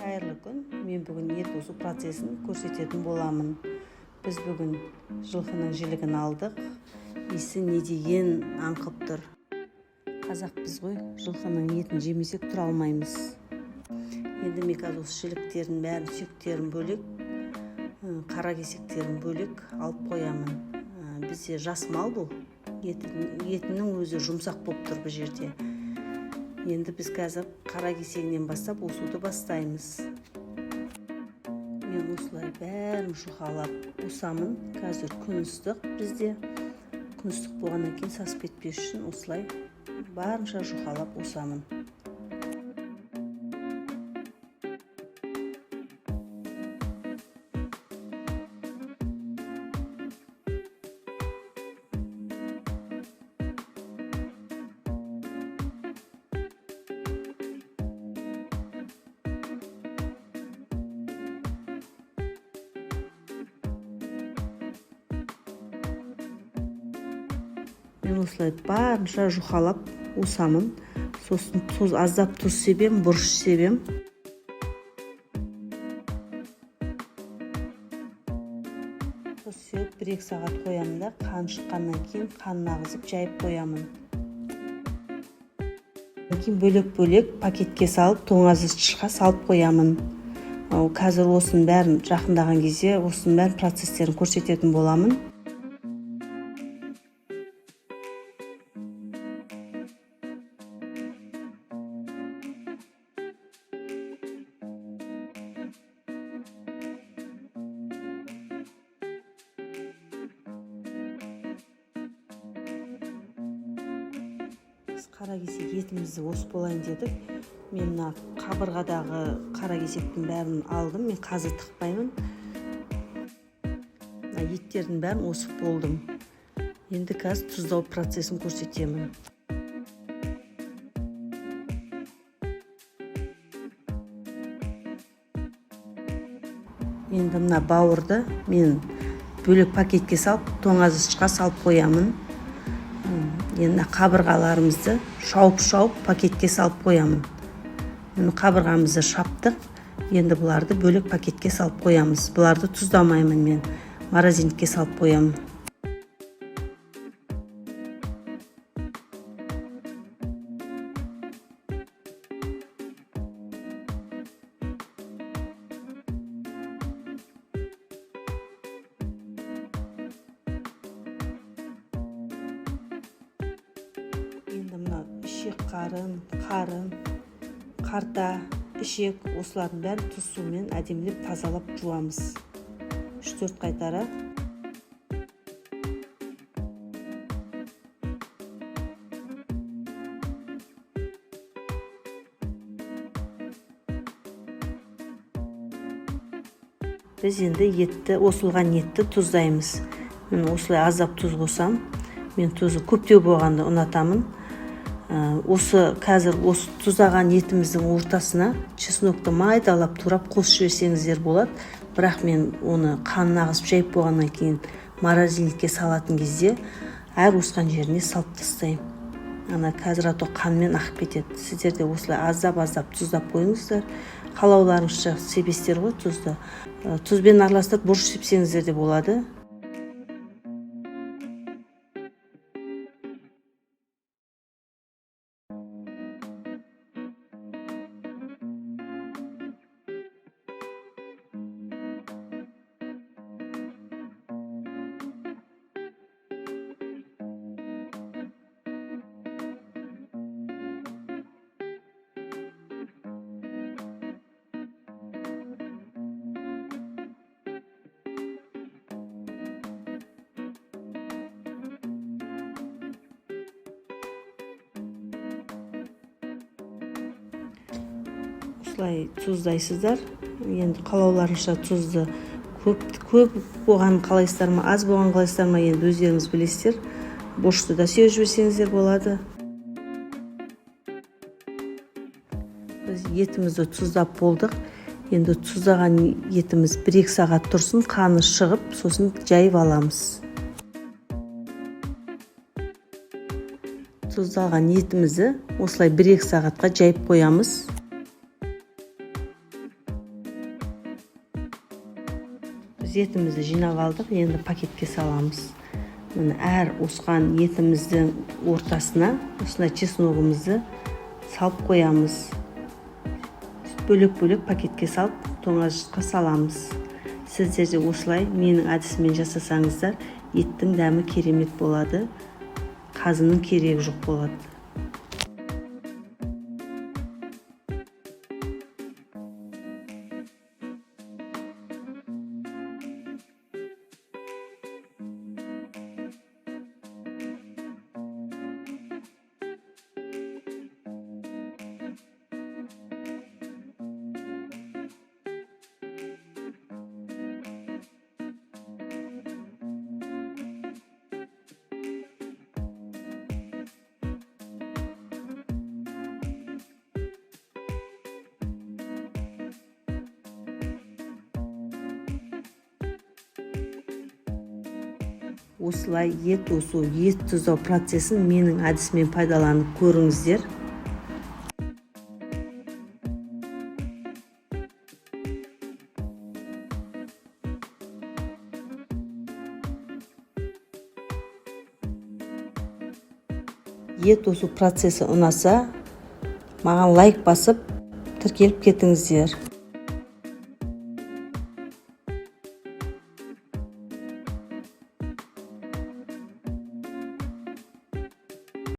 Қайырлы күн! Мен бүгін ет осу процесін көрсететін боламын. Біз бүгін жылқының жілігін алдық. Иісі не деген аңқып тұр. Қазақпыз ғой, жылқының етін жемесек тұра алмаймыз. Енді мен қазір осы жіліктердің бәрін, сүйектерін бөлек, қара кесектерін бөлек алып қоямын. Бізде жас мал бұл. Етінің өзі жұмсақ болып тұр бұл жерде. Енді біз қазір қара кесегінен бастап осуды бастаймыз. Мен осылай бәрін жұқалап осамын. Қазір күн ыстық бізде. Күн ыстық болғаннан кейін сасып кетпес үшін осылай барынша жұқалап осамын. Мен осылай барынша жұқалап осамын. Сосын тұз, аздап тұз себем, бұрыш себем. Тұз сеуіп 1-2 сағат қоямын да, қан шыққаннан кейін қанын ағызып жайып қоямын. Кейін бөлек-бөлек пакетке салып, тоңазытқышқа салып қоямын. Қазір осының бәрін жақындаған кезде осының бәрін процестерін көрсететін боламын. Біз қара кесек етімізді осып болайын дедік. Мен мына қабырғадағы қара кесектің бәрін алдым. Мен қазір тықпаймын. Мына еттердің бәрін осып болдым. Енді қазір тұздау процесін көрсетемін. Енді мына бауырды мен бөлек пакетке салып, тоңазытқышқа салып қоямын. Енді қабырғаларымызды шауып-шауып пакетке салып қоямын. Енді қабырғамызды шаптық. Енді бұларды бөлек пакетке салып қоямыз. Бұларды тұздамаймын мен. Морозильникке салып қоямын. Енді мына ішек қарын, қарын, қарта, ішек, осылардың бәрін тұз сумен әдемілеп тазалап жуамыз. 3-4 қайтара. Біз енді етті, осылған етті тұздаймыз. Мен осылай аздап тұз қосам. Мен тұзы көптеу болғанды ұнатамын. Осы қазір осы тұздаған етіміздің ортасына чеснокты майдалап турап қосып жіберсеңіздер болады. Бірақ мен оны қанын ағызып жайып болғаннан кейін морозильникке салатын кезде әр осқан жеріне салып тастаймын. Ана қазір ато қанмен ағып кетеді. Сіздер де осылай аздап-аздап тұздап қойыңыздар. Қалауларыңызша себесіздер ғой тұзды. Тұзбен араластырып бұрыш сепсеңіздер де болады. Осылай тұздайсыздар. Енді қалауларыңызша тұзды көп болғанын қалайсыздар ма, аз болғанын қалайсыздар ма, енді өздеріңіз білесіздер. Бұрышты да сеуіп жіберсеңіздер болады. Біз етімізді тұздап болдық. Енді тұздаған етіміз 1-2 сағат тұрсын, қаны шығып, сосын жайып аламыз. Тұздаған етімізді осылай 1-2 сағатқа жайып қоямыз. Біз етімізді жинап алдық, енді пакетке саламыз. Міне, әр осқан етіміздің ортасына осындай чесногымызды салып қоямыз. Бөлек-бөлек пакетке салып, тоңазытқышқа саламыз. Сіздер де осылай менің әдісіммен жасасаңыздар, еттің дәмі керемет болады, қазының керегі жоқ болады. Осылай ет осу, ет тұздау процесін менің әдісіммен пайдаланып көріңіздер. Ет осу процесі ұнаса, маған лайк басып, тіркеліп кетіңіздер.